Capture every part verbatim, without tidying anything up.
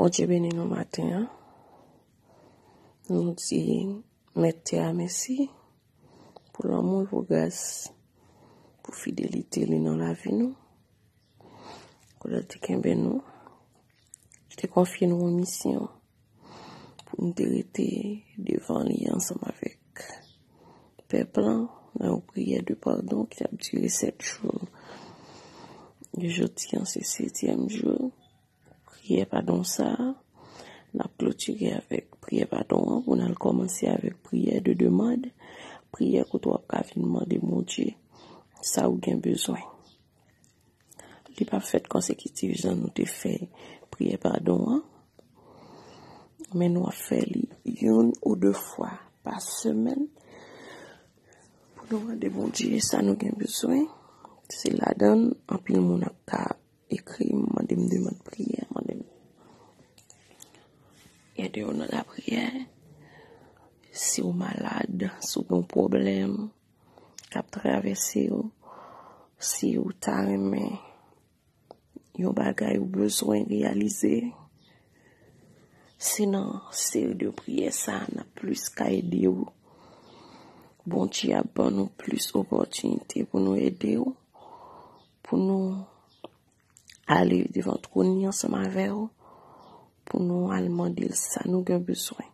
Bondye beni nou maten an. Nou di Mèt tè a mèsi pou lanmou l, pou gras, pou fidelite li nan lavi nou. Kote l te kenbe nou, li te konfye nou yon misyon pou nou te rete devan li ansanm avèk pèp lan nan yon priyè de padon ki t ap dire sèt jou. Jodi an se setyèm jou. Priyè padon sa a, n ap klotire avèk priyè padon an pou n al kòmanse avèk priyè de demann, priyè kote w ap ka vin mande Bondye sa ou gen bezwen. Li p ap fèt konsekitiv jan nou te fè priyè padon an, men nou ap fè li youn ou de fwa pa semèn pou nou mande Bondye sa nou gen bezwen. Se ladan l anpil moun ap ka ekri m, mande m demann priyè, mande m ede yo nan lapriyè. Si w malad, si w gen yon pwoblèm k ap travèse w, si w ta renmen yon bagay ou bezwen reyalize, se nan seri de priyè sa a n ap plis ka ede w. Bondye ap ban nou plis opòtinite pou nou ede w, pou nou ale devan twòn li ansanm avè w, pou nou al mande l sa nou gen bezwen.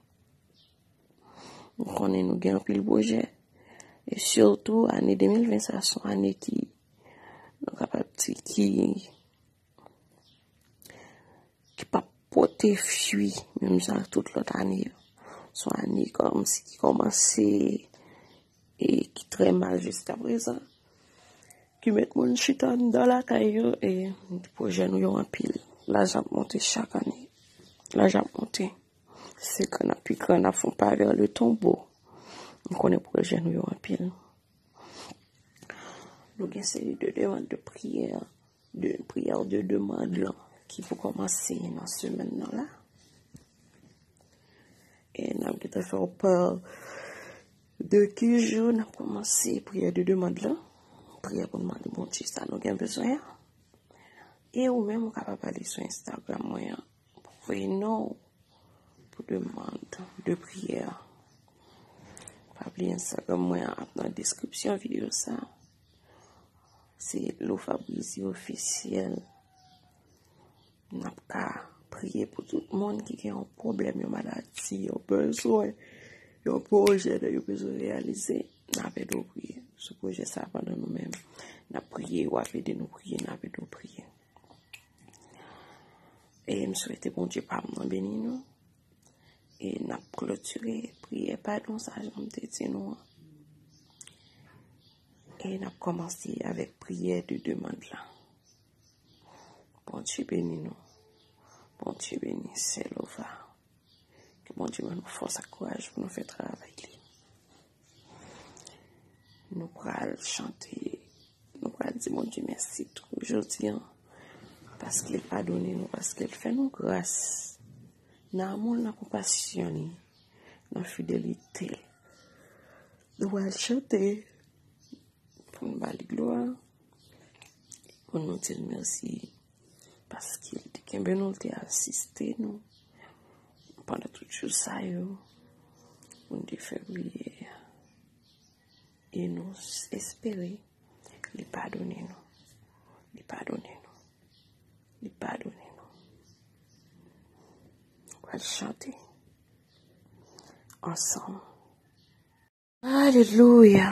Nou konnen nou gen anpil pwojè, e sitou ane de mil ven sa se yon ane ki, nou kapab di ki, ki p ap pote fwi menm jan ak tout lòt ane yo. Se yon ane kòmsi ki kòmanse e ki trè mal jiskaprezan, ki met moun chita anndan lakay yo, e pwojè nou yo anpil. Laj ap monte chak ane. Laj ap monte. Se gran n ap pi gran, n ap fè yon pa vè le tonbo. M konnen pwojè nou yo anpil. Nou gen seri de demann de priyè, de priyè de demann lan ki pou kòmanse nan semèn nan la. E n ap gentan fè w pa de ki jou n ap kòmanse priyè de demann lan. Priyè pou n mande Bondye sa nou gen bezwen an. E ou menm, ou kapab ale sou Instagram mwen an, pou voye non w pou demann de priyè. Pa bliye Instagram mwen an ap nan deskripsyon videyo sa. Se Lou Fabrizi Ofisyèl. N ap ka priye pou tout moun ki gen yon pwoblèm, yon maladi, yon bezwen, yon pwojè yo bezwen reyalize. N ap ede w priye sou pwojè sa a pandan nou menm n ap priye, w ap ede nou priye, n ap ede w priye. E m swete Bondye pa m nan beni nou. E n ap klotire priyè padon sa, jan m te di nou an. E n ap kòmanse avèk priyè de demann lan. Bondye beni nou. Bondye beni Sè Lova. Ke Bondye ban nou fòs ak kouraj pou nou fè travay li. Nou pral chante, nou pral di Bondye mèsi tou jodi an, paske l padone nou, paske l fè nou gras nan amou l, nan konpasyon li, nan fidelite l. Nou pral chante pou n ba li glwa, pou nou di l mèsi, paske l te kenbe nou, l te asiste nou pandan tout jou sa yo, pou n te fè priyè. E nou s-, espere li padone nou. Li padone nou. Li padone nou. Nou pral chante ansanm. Alelouya.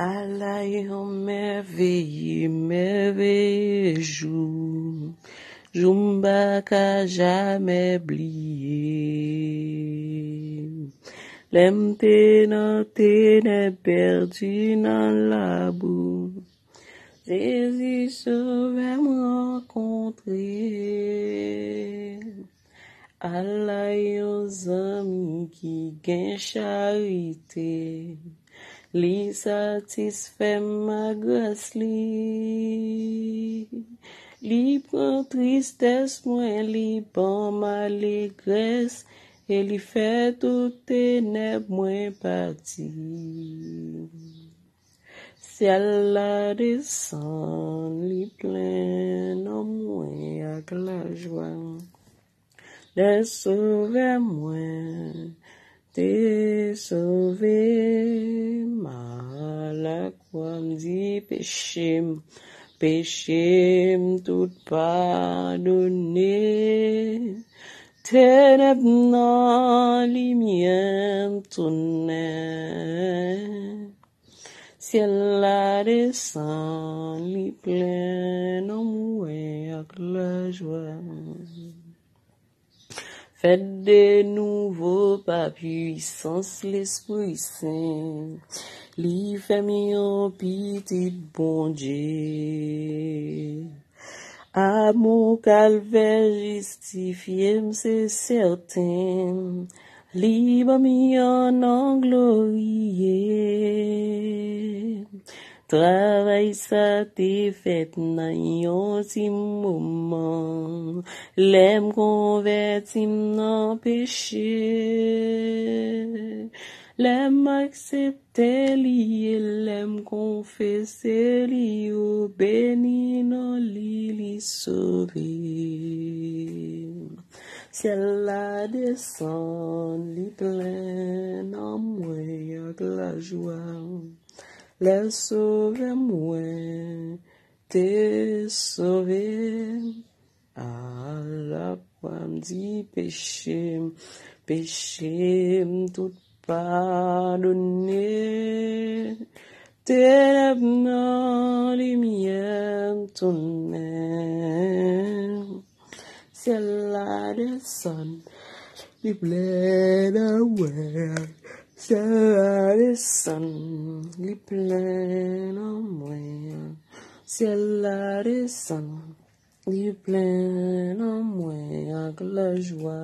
Ala yon mèveye, mèveye jou, jou m pa ka jamè bliye. Lè m te nan tenèb, pèdi nan labou, Jezi Sovè m rankontre. Ala yon zanmi ki gen charite, li satisfè m ak gras li. Li pran tristès mwen, li ban m alegrès, e li fè tout tenèb mwen pati. Syèl la desann, li plen nan mwen. ak lajwa. Lè Sovè mwen te sove m, a lakwa m di peche m, peche m tout padone. Tenèb nan limyè m tounen. Syèl la desann, li plen nan mwen ak lajwa. Fèt de nouvo pa pwisans Lespri Sen, li fè m yon pitit Bondye. Amou Kalvè jistifye m, se sèten, li ban m yon non gloriye. Travay sa te fèt nan yon ti moman, lè m konvèti m nan peche. Lè m aksepte li e lè m konfese li, o beni non li, li sove. Syèl la desann, li plen nan mwen ak lajwa. Lè Sovè mwen te sove m, a lakwa m di peche m, peche m tout padone. Tenèb nan limyè m tounen. Syèl la desann, li plen nan mwen. Syèl la desann, li plen nan mwen. Syèl la desann, li plen nan mwen ak lajwa.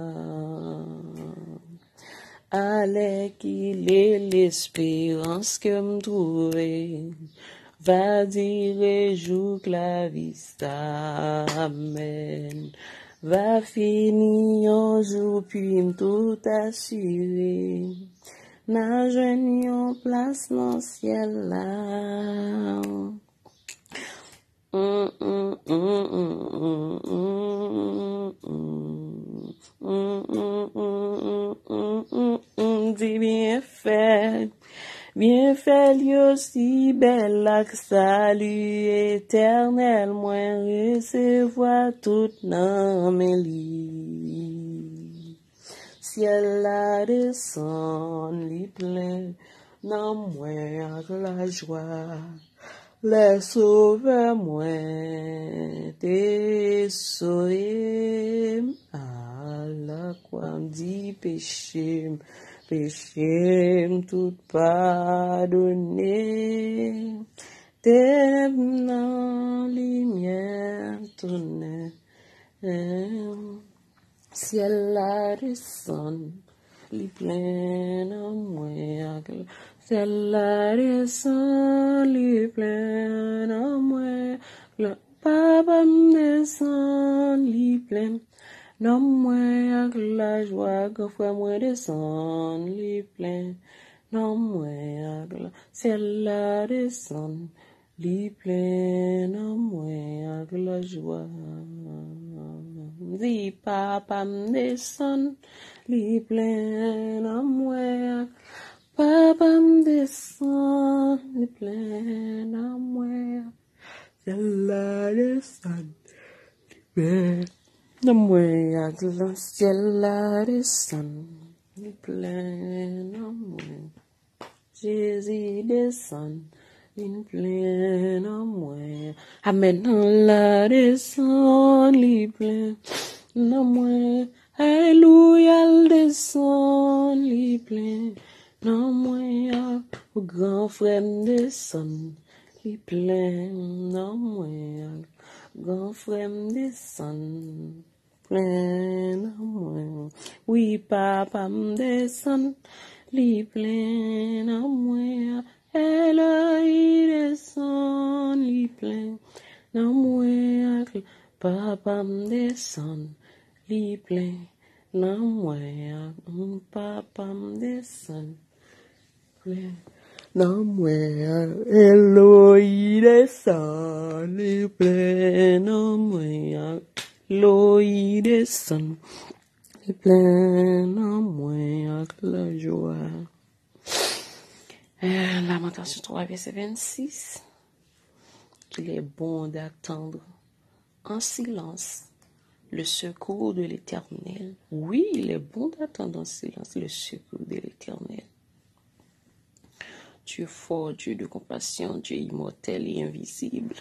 Alèkile lesperans ke m twouve va dire jouk lavista, amèn. Va fini yon jou, pi m tout asire n a jwenn yon plas nan syèl la. Di byenfè, byenfè l yo si bèl ak sali etènèl, mwen resevwa tout nan men li. Syèl la desann, li plen nan mwen ak lajwa. Lè Sovè mwen te sove m, a lakwa m di peche m, peche m tout padone. Tenèb nan limyè tounen. Syèl la desann, li plen nan mwen ak la. Syèl la desann, li plen nan mwen ak la. Papa m desann, li plen nan mwen ak lajwa. Gran frè mwen desann, li plen nan mwen ak la. Syèl la desann, li plen nan mwen ak lajwa. Di, Papa m desann, li plen nan mwen ak, Papa m desann, li plen nan mwen ak, syèl la desann, li plen nan mwen ak la. Syèl la desann, li plen nan mwen. Jezi desann, li plen nan mwen. Amèn. L la desann, li plen nan mwen. Alelouya, l desann, li plen nan mwen. Gran frè m desann, li plen nan mwen. Gran frè m desann, plen nan mwen. Wi, Papa m desann, li plen nan mwen. Eloyi desann, li plen nan mwen ak, Papa m desann, li plen nan mwen ak, mm, Papa m desann, plen nan mwen ak, Eloyi desann, li plen nan mwen ak, Dlo i desann, li plen nan mwen ak lajwa. Eh, Lamentations trois, verset vingt-six. Qu'il est bon d'attendre en silence le secours de l'Éternel. Oui, il est bon d'attendre en silence le secours de l'Éternel. Dieu fort, Dieu de compassion, Dieu immortel et invisible.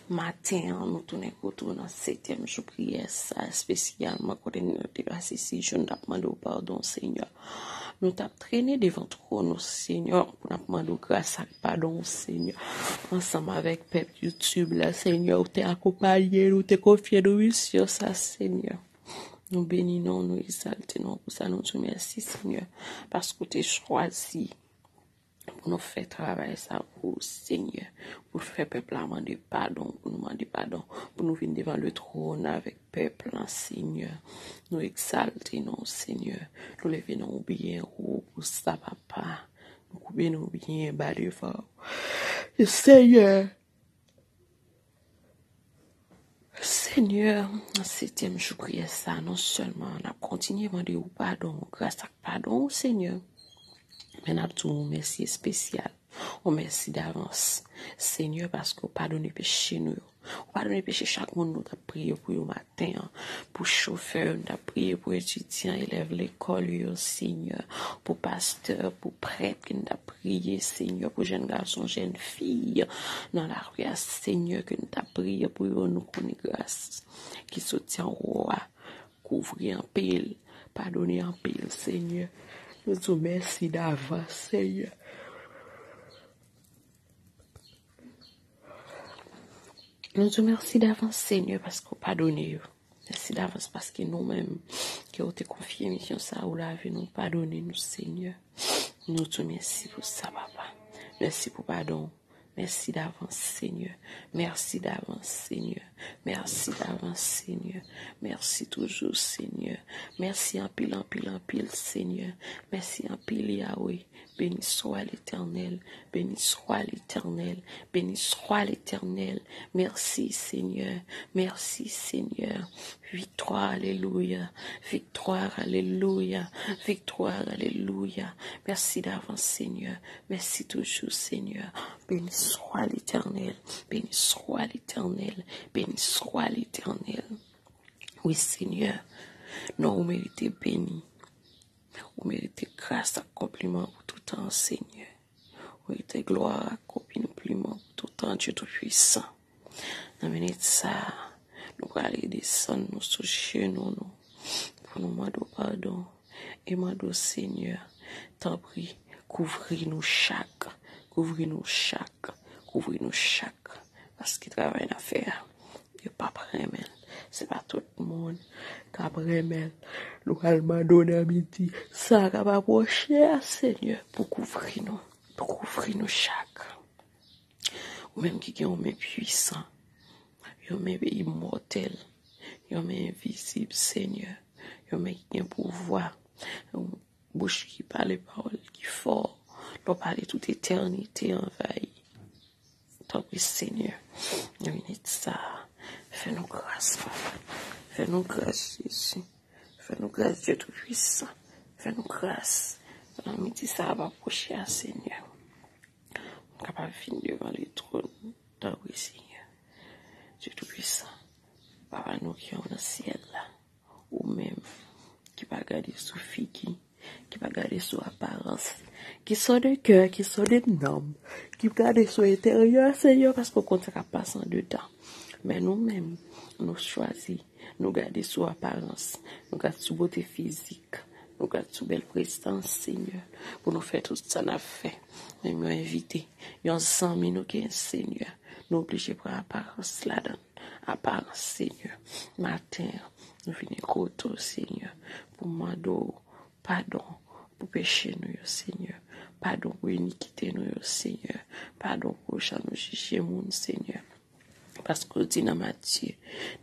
Maten an, nou tounen kote w nan setyèm jou priyè sa, espesyalman kote nou te pase sis jou, nou t ap mande w padon, Senyè. Nou t ap trennen devan twòn ou, Senyè, pou n ap mande w gras ak padon w, Senyè. Ansanm avèk pèp YouTube la, Senyè, ou te akonpaye nou, ou te konfye nou misyon sa, Senyè. Nou beni non w, nou egzalte non w pou sa, nou di w mèsi, Senyè, paske w te chwazi pou nou fè travay sa pou ou, Senyè, pou fè pèp la mande padon, pou nou mande padon, pou nou vin devan le twòn avèk pèp la, Senyè. Nou egzalte non w, Senyè. Nou leve non w byen wo pou sa, Papa. Nou koube nou byen ba devan w. Senyè, Senyè, nan setyèm jou priyè sa, non sèlman n ap kontinye mande w padon, gras ak padon w, Senyè, men n ap di w yon mèsi espesyal, yon mèsi davans, Senyè, paske w padone peche nou yo. Ou padone peche chak moun nou t ap priye pou yo maten an, pou chofè yo nou t ap priye, pou etidyan, elèv lekòl yo, Senyè, pou pastè, pou prèt ke nou t ap priye, Senyè, pou jèn gason, jèn fi nan lari a, Senyè, ke nou t ap priye pou yo, nou konnen gras ki soti anwo a kouvri anpil, padone anpil, Senyè. Nou di w mèsi davans, Senyè. Nou di w mèsi davans, Senyè, paske w padone yo. Mèsi davans paske nou menm, ke w te konfye misyon sa a, ou lave nou, padone nou, Senyè. Nou di w mèsi pou sa, Papa. Mèsi pou padon w. Mèsi davans, Senyè. Mèsi davans, Senyè. Mèsi davans, Senyè. Mèsi toujou, Senyè. Mèsi anpil, anpil, anpil, Senyè. Mèsi anpil, Yahweh. Béni soit l'Éternel. Béni soit l'Éternel. Béni soit l'Éternel. Merci, Seigneur. Merci, Seigneur. Victoire, alléluia. Victoire, alléluia. Victoire, alléluia. Mèsi davans, Senyè. Mèsi toujou, Senyè. Béni soit l'Éternel. Béni soit l'Éternel. Béni soit l'Éternel. Wi, Senyè. Non, ou merite beni. Ou merite gras ak konpliman pou toutan, Senyè. Ou merite glwa ak konpliman pou toutan, Dye Toupisan. Nan minit sa a, nou prale desann nou sou jenou nou pou nou mande w padon e mande w, Senyè, tanpri, kouvri nou chak, kouvri nou chak, kouvri nou chak, paske travay n ap fè a, yo p ap renmen l. Se pa tout moun k ap renmen l. Nou pral mande w nan midi sa k ap apwoche a, Senyè, pou kouvri nou, pou kouvri nou chak. Ou menm ki gen yon men pwisan, yon men imòtèl, yon men envizib, Senyè, yon men ki gen pouvwa, yon bouch ki pale pawòl ki fò, lè w pale tout etènite anvayi. Tanpri, Senyè, nan minit sa a, fè nou gras, Papa. Fè nou gras, Jezi. Fè nou gras, Dye Toupisan. Fè nou gras. Nan midi sa a ap apwoche a, Senyè, nou kapab vin devan le twòn. Tanpri, Senyè, Dye Toupisan, Papa nou ki annan syèl la, ou menm ki pa gade sou figi, ki pa gade sou aparans, ki sonde kè, ki sonde nanm, ki gade sou enteryè, Senyè, paske w konn sa k ap pase andedan. Men nou menm, nou chwazi, nou gade sou aparans, nou gade sou bote fizik, nou gade sou bèl prezans, Senyè, pou nou fè tout sa n ap fè. Menm yon envite, yon zanmi nou gen, Senyè, nou oblije pran aparans ladan l. Aparans, Senyè. Maten an, nou vini kote w, Senyè, pou mande w padon pou peche nou yo, Senyè. Padon pou inikite nou yo, Senyè. Padon pou jan nou jije moun, Senyè. Paske w di nan Matye,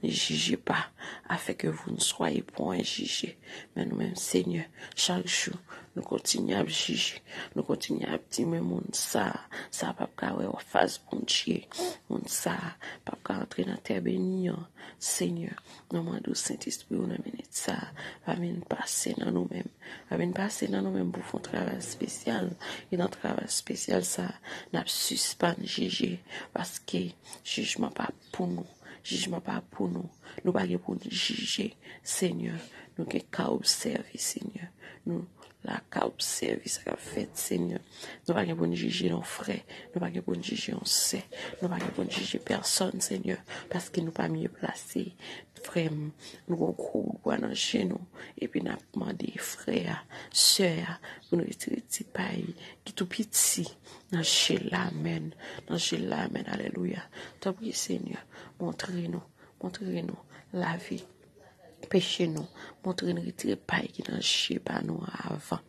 ne jugez pas, afin que vous ne soyez point jugés. Men nou menm, Senyè, chak jou, Nou kontinye ap jije. Nou kontinye ap di, men moun sa, sa p ap ka wè fas Bondye. Moun sa p ap ka antre nan tè beni an. Senyè, nou mande w, Sentespri w, nan minit sa, va vin pase nan nou menm. Va vin pase nan nou menm pou fè yon travay espesyal. E nan travay espesyal sa, n ap sispann jije, paske jijman pa pou nou. Jijman pa pou nou. Nou pa gen pou n jije, Senyè. Nou gen ka obsève, Senyè. Nou la ka obsève sa k ap fèt, Senyè. Nou pa gen pou n jije yon frè. Nou pa gen pou n jije yon sè. Nou pa gen pou n jije pèsonn, Senyè. Paske nou pa mye plase, frè m. Nou gen gwo dwa nan je nou. Epi n ap mande frè a, sè a, pou n retire ti pay ki tou piti nan je l la, amèn. Nan je l la, amèn, alelouya. Tanpri, Senyè, montre nou, montre nou, lave peche nou, montre n retire pay ki nan je pa nou an avan.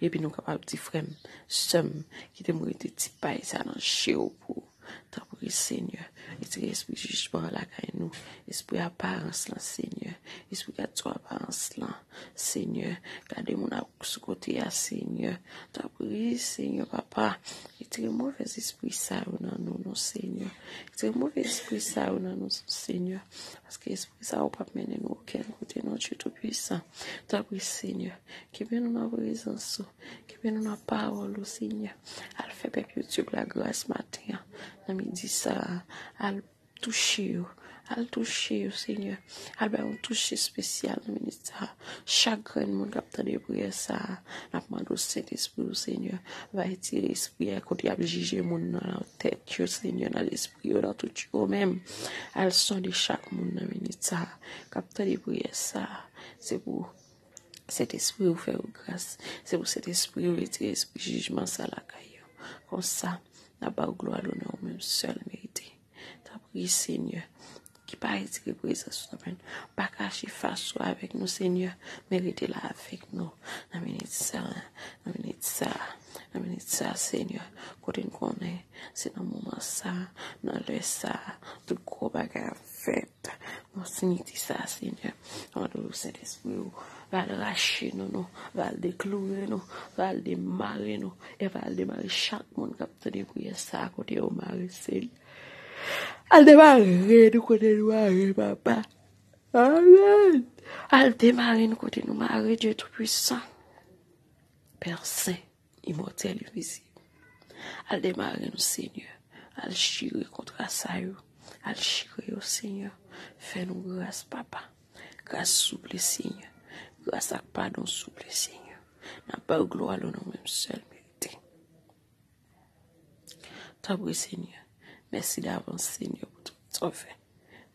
Epi nou kapab di, frè m, sè m, kite m retire ti pay sa nan je w pou ou. Tanpri, Senyè, retire espri jijman an lakay nou, espri aparans lan, Senyè, espri gad sou aparans lan, Senyè, gade moun ap sou kote a, Senyè. Tanpri, Senyè, papa, retire movèz espri sa yo nan nou, non, Senyè. Retire movèz espri sa yo nan nou, Senyè. Paske espri sa yo p ap mennen nou okenn kote, non, Dye Toupisan. Tanpri, Senyè, kenbe nou nan prezans ou. Kenbe nou nan pawòl ou, Senyè. Al fè pèp YouTube la gras maten an, nan midi sa a. Al touche yo. Al touche yo, Senyè. Al bay yon touche espesyal nan minit sa a. Chak grenn moun k ap tande priyè sa a, n ap mande w, Sentespri w, Senyè, va retire espri a kote y ap jije moun nan nan tèt yo, Senyè, nan lespri yo, nan tout yo menm. Al sonde chak moun nan minit sa a k ap tande priyè sa a. Se pou Sentespri w fè yo gras. Se pou Sentespri w retire espri jijman sa lakay yo. Konsa, n ap ba w glwa, lonè, ou menm sèl merite. Tanpri, Senyè, ki pa retire prezans ou nan men nou. Pa kache fas ou avèk nou, Senyè, men rete la avèk nou. Nan minit sa, nan minit sa, nan minit sa, Senyè, kote n konnen se nan moman sa, nan lè sa, tout gwo bagay ap fèt. Nan minit sa, Senyè, mande w, Sentespri w, va al rache nou, nou, va al dekloure nou, va al demare nou, e va al demare chak moun k ap tande priyè sa a kote yo mare, Senyè. Al demare nou kote nou mare, papa. Amèn. Al demare nou kote nou mare, Dye Toupisan. Pè Sen, Imòtèl, Envizib. Al demare nou, Senyè. Al chire kontra sa yo. Al chire yo, Senyè. Fè nou gras, papa. Gras, souple, Senyè. Gras ak padon, souple, Senyè. N ap ba w glwa, lonè, ou menm sèl merite. Tanpri, Senyè. Mèsi davans, Senyè, pou tout sa w fè.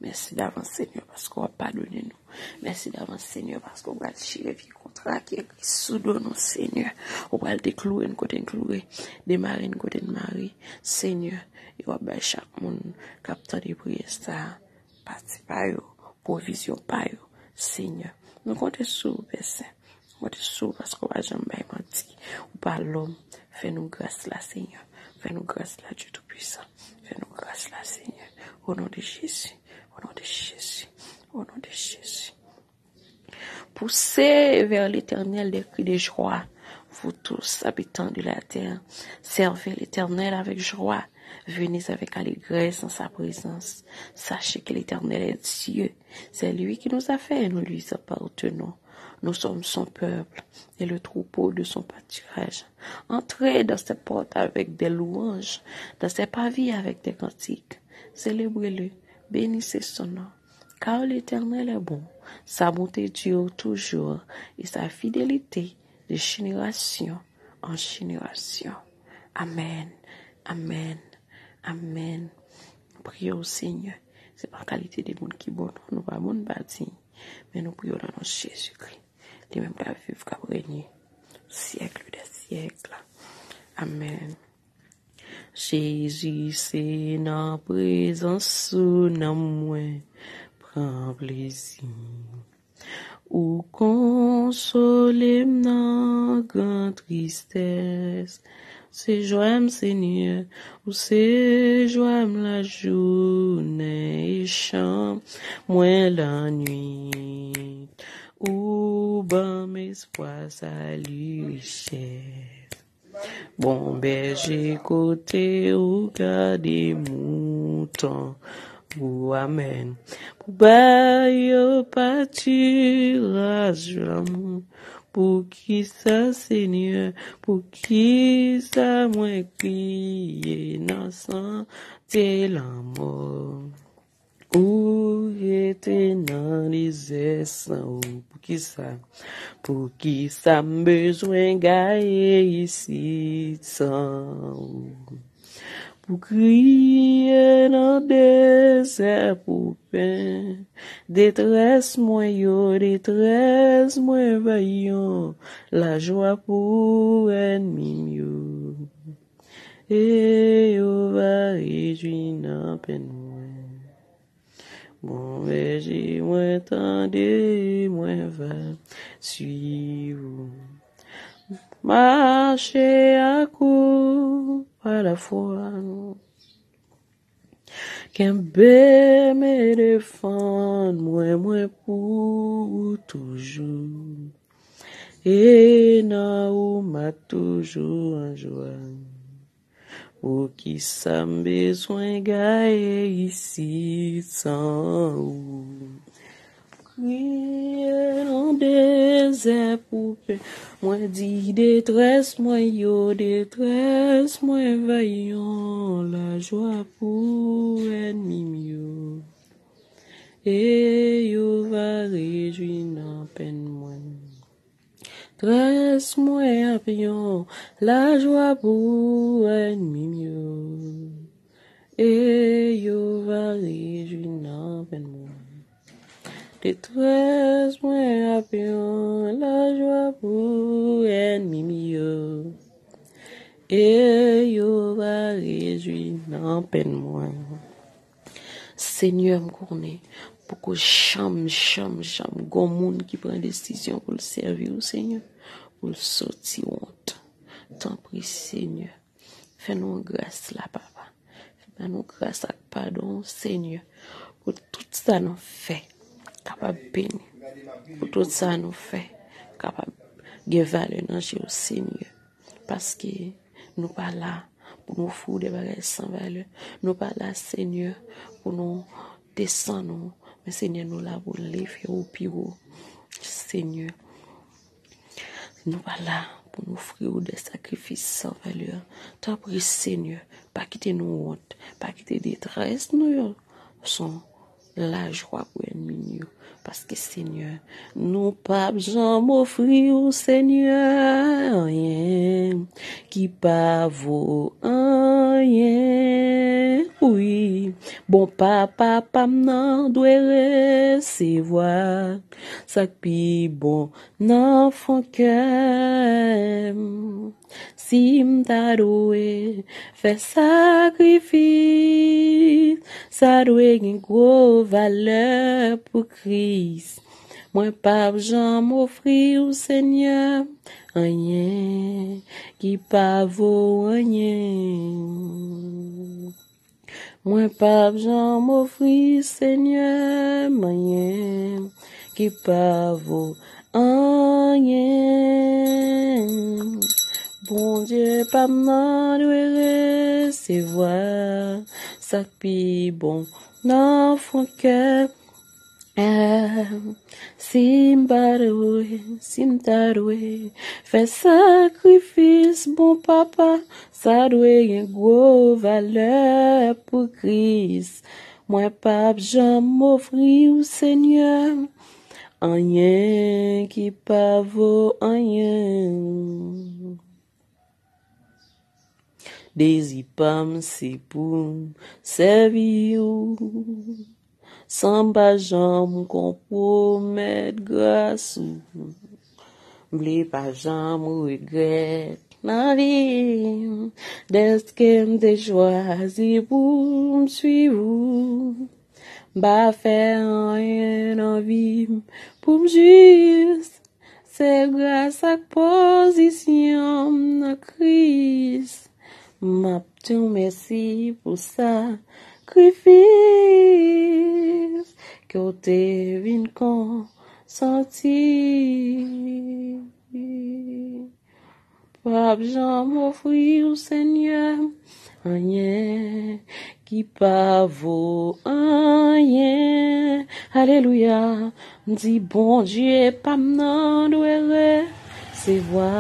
Mèsi davans, Senyè, paske w ap padone nou. Mèsi davans, Senyè, paske w pral chire vye kontra ki ekri sou do nou, Senyè. Ou pral dekloure n kote n kloure, demare n kote n mare, Senyè. E w ap bay chak moun k ap tande priyè sa a pati pa yo, pwovizyon pa yo, Senyè. Nou konte sou ou, Pè Sen. Mwen te sou ou paske w pa janm bay manti. Ou pa lòm. Fè nou gras la, Senyè. Fè nou gras la, Dye Toupisan. Fè nou gras la, Senyè. O non de Jezi. O non de Jezi. O non de Jezi. Poussez vers l'Éternel des cris de joie, vous tous, habitants de la terre. Servez l'Éternel avec joie. Venez avec allégresse dans sa présence. Sachez que l'Éternel est Dieu. C'est lui qui nous a fait et nous lui appartenons. Nous sommes son peuple et le troupeau de son pâturage. Entrez dans ses portes avec des louanges, dans ses parvis avec des cantiques. Célébrez-le, bénissez son nom. Car l'Éternel est bon, sa bonté dure toujours, et sa fidélité de génération en génération. Amèn, amèn, amèn. Priye w, Senyè. Se pa kalite de moun ki bon, non, nou pa bon, nou pa diy. Men nou priye w nan non Jezikri. Li menm k ap viv, k ap renye syèk dè syèk. Amèn. Jezi, se nan prezans ou nanm mwen pran plezi. Ou konsole m nan gran tristès. Se jwa m, Senyè, ou se jwa m lajounen e chan mwen lannwit. Ou ban m espwa, sali, richès. Bon bèje, kote ou gade mouton ou, amèn. Pou ba yo patiraj lanmou. Poukisa, Senyè, poukisa mwen kriye nan sante lanmò? Ou rete nan dezè san ou. Poukisa? Poukisa m bezwen gaye isit san ou? Pou kriye nan dezè pou pen. Detrès mwen yo, detrès mwen vayan, lajwa pou ènmi m yo. E yo va rejwi nan pèn mwen. Bon bèje, mwen tande, mwen va swiv ou. Mache ak ou pa lafwa. Kenbe m e defann mwen, mwen pou ou toujou. E nan ou m ap toujou an jwa. Poukisa m bezwen gaye isit san ou? Kriye nan dezè pou pen. Mwen di detrès mwen yo, detrès mwen vayan, lajwa pou ènmi m yo. E yo va rejwi nan pèn mwen. Detrès mwen ap yon lajwa pou ènmi m yo. E yo va rejwi nan pèn mwen. Detrès mwen ap yon lajwa pou ènmi m yo. E yo va rejwi nan pèn mwen. Senyè, m konnen poko janm, janm, janm gon moun ki pran desizyon pou l sèvi w, Senyè, pou l soti wont. Tanpri, Senyè, fè nou gras la, Papa. Fè ba nou gras ak padon, Senyè, pou tout sa nou fè kapab beni. Pou tout sa nou fè kapab gen valè nan je w, Senyè. Paske nou pa la pou nou ofri w de bagay san valè. Nou pa la, Senyè, pou nou desann ou. Men, Senyè, nou la pou leve ou pi wo. Senyè, nou pa la pou nou ofri w de sakrifis san valè. Tanpri, Senyè, pa kite nou wont. Pa kite detrès nou yo son lajwa pou ènmi n yo. Paske, Senyè, nou p ap janm ofri w, Senyè, anyen ki pa vo anyen. Wi, bon Papa pa m nan dwe resevwa sa k pi bon nan fon kè m. Si m ta dwe fè sakrifis, sa dwe gen gwo valè pou Kris. Mwen p ap janm ofri w, Senyè, anyen ki pa vo anyen. Mwen p ap janm ofri Senyè m anyen ki pa vo anyen. Bondye pa m nan dwe resevwa sa k pi bon nan fon kè m. Si m pa dwe, si m ta dwe fè sakrifis, bon Papa, sa dwe gen gwo valè pou Kris. Mwen p ap janm ofri w, Senyè, anyen ki pa vo anyen. Dezi pa m se pou m sèvi w, san m pa janm konpwomèt gras ou. M vle pa janm regrèt nan vi m, dèske m te chwazi pou m swiv ou. M pa fè anyen nan vi m pou m jis Se gras ak pozisyon m nan Kris, m ap di w mèsi pou sakrifis ke w te vin konn santi. P ap janm ofri w, Senyè, anyen ki pa vo anyen. Alelouya. M di, Bondye pa m nan dwe resevwa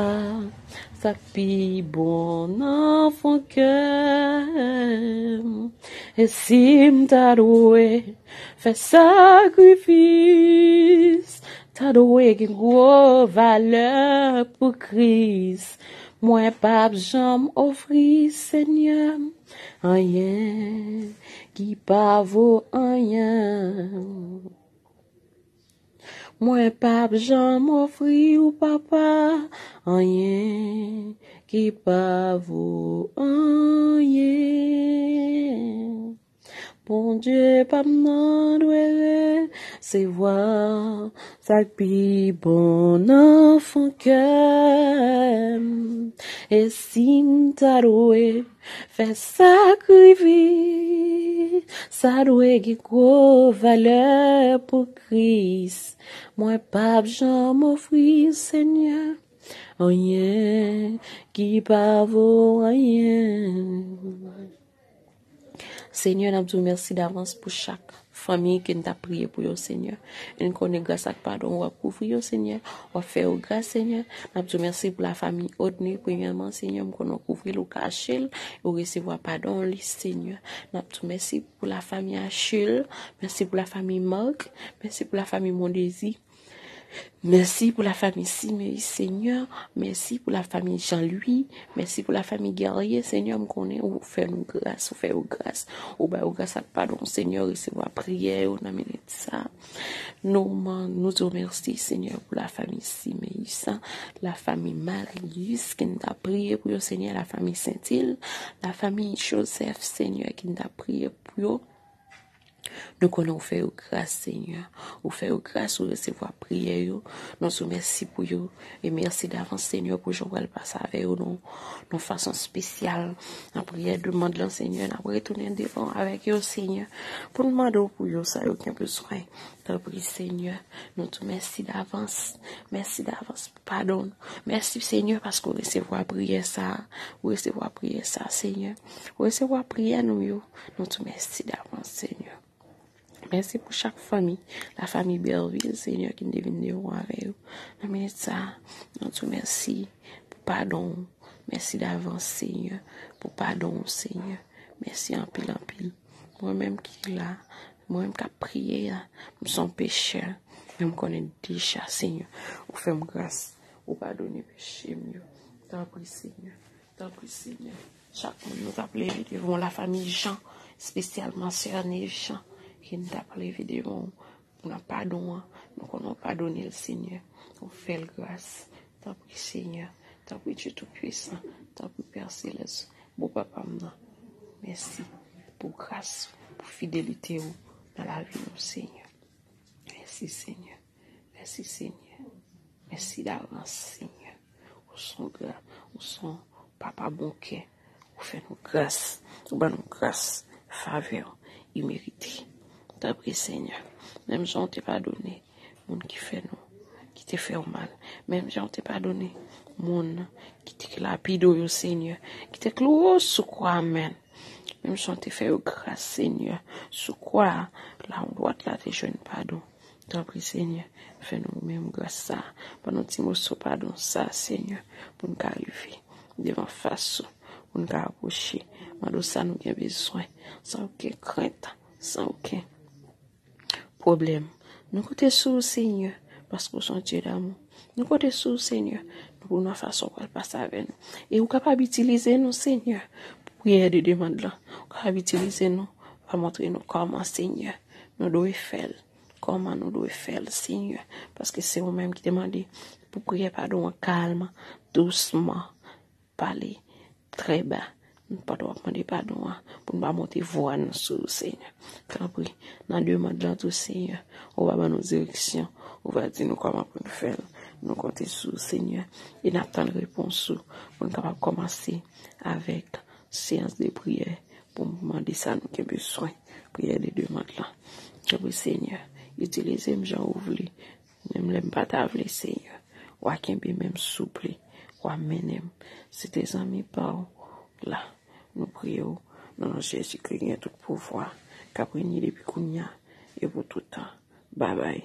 sa k pi bon nan fon kè m. E si m ta dwe fè sakrifis, ta dwe gen gwo valè pou Kris. Mwen p ap janm ofri, Senyè, anyen ki pa vo anyen. Mwen p ap janm ofri w, Papa, anyen ki pa vo anyen. Bondye pa m nan dwe resevwa sa k pi bon nan fon kè m. E si m ta dwe fè sakrifis, sa dwe gen gwo valè pou Kris. Mwen p ap janm ofri, Senyè, anyen ki pa vo anyen. Senyè, n ap di w mèsi davans pou chak fanmi ke n t ap priye pou yo, Senyè. E n konnen gras ak padon w ap kouvri yo, Senyè. W ap fè yo gras, Senyè. N ap di w mèsi pou lafanmi Odney, premyèman, Senyè. M konnen w kouvri l, ou kache l, e w resevwa padon li, Senyè. N ap di w mèsi pou lafanmi Achille. Mèsi pou lafanmi Marc. Mèsi pou lafanmi Mondésir. Mèsi pou lafanmi Simeus, Senyè. Mèsi pou lafanmi Jean-Louis. Mèsi pou lafanmi Guerrier, Senyè. M konnen ou fè nou gras, ou fè yo gras. Ou ba yo gras ak padon, Senyè. Resevwa priyè yo nan minit sa. Nou, nou di w mèsi, Senyè, pou lafanmi Simeus, lafanmi Marius, ki n ta priye pou yo, Senyè, lafanmi Sentil, lafanmi Joseph, Senyè, ki n ta priye pou yo. Nou konnen ou fè yo gras, Senyè. Ou fè yo gras, ou resevwa priyè yo. Nou di w mèsi pou yo. E mèsi davans, Senyè, pou jan w pral pase avè yo nan yon fason espesyal. Nan priyè demann lan, Senyè, n ap retounen devan w avèk yo, Senyè. Pou n mande w pou yo sa yo gen bezwen. Tanpri, Senyè, nou di w mèsi davans. Mèsi davans pou padon nou. Mèsi, Senyè, paske w resevwa priyè sa a. Ou resevwa priyè sa a, Senyè. Ou resevwa priyè nou yo. Nou di w mèsi davans, Senyè. Mèsi pou chak fanmi. Lafanmi Bervil, Senyè, ki n te vin devan w avè yo. Nan minit sa a, nou di w mèsi pou padon w. Mèsi davans, Senyè, pou padon w, Senyè. Mèsi anpil, anpil. Mwen menm ki la, mwen menm k ap priye a, m se yon pechè. Men m konnen deja, Senyè, ou fè m gras, ou padone peche m yo. Tanpri, Senyè. Tanpri, Senyè. Chak moun nou t ap leve devan w, lafanmi Jean, espesyalman sè Neve Jean, ke n t ap leve devan w pou nan padon an. Nou konnen w padone l, Senyè. Ou fè l gras. Tanpri, Senyè. Tanpri, Dye Toupisan. Tanpri, Pè Selès. Bon Papa m nan. Mèsi pou gras, pou fidelite w nan lavi nou, Senyè. Mèsi, Senyè. Mèsi, Senyè. Mèsi davans, Senyè. Ou se yon gran, ou se yon papa bon kè. Ou fè nou gras. Ou ban nou gras, favè, imerite. Tanpri, Senyè. Menm jan w te padone moun ki fè nou, ki te fè w mal. Menm jan w te padone moun ki te lapide w yo, Senyè. Ki te klouwe w sou kwa a, men. Menm jan w te fè yo gras, Senyè. Sou kwa a, lawon dwat la te jwenn padon. Tanpri, Senyè, fè nou menm gras sa a. Ban nou ti moso padon sa a, Senyè, pou n ka rive devan fas ou, pou n ka apwoche, mande w sa nou gen bezwen, san okenn krent, san okenn pwoblèm. Nou konte sou ou, Senyè, paske w se yon Dye damou. Nou konte sou ou, Senyè, pou nou fason w pral pase avè nou. E ou kapab itilize nou, Senyè, pou priyè de demann lan. Ou kapab itilize nou, pa montre nou kòman, Senyè, nou dwe fè l. Kòman nou dwe fè l, Senyè? Paske se ou menm ki te mande pou priyè padon an kalm, dousman, pale trè ba. Nou pa t ap mande padon an pou n pa monte vwa nou sou ou, Senyè. Tanpri, nan demann lan tou, Senyè, ou va ban nou direksyon, ou va di nou kòman pou n fè l. Nou konte sou ou, Senyè, e n ap tann repons ou pou n kapab kòmanse avèk seyans de priyè pou n mande sa nou gen bezwen, priyè de demann lan. Tanpri, Senyè, itilize m jan ou vle. Menm lè m pa ta vle, Senyè, w a kenbe men m souple, w a mennen m. Se te zanmi pa w la. Nou priye w nan non Jezikri ki gen tout pouvwa, k ap renye depi kounye a e pou tout tan. Babay.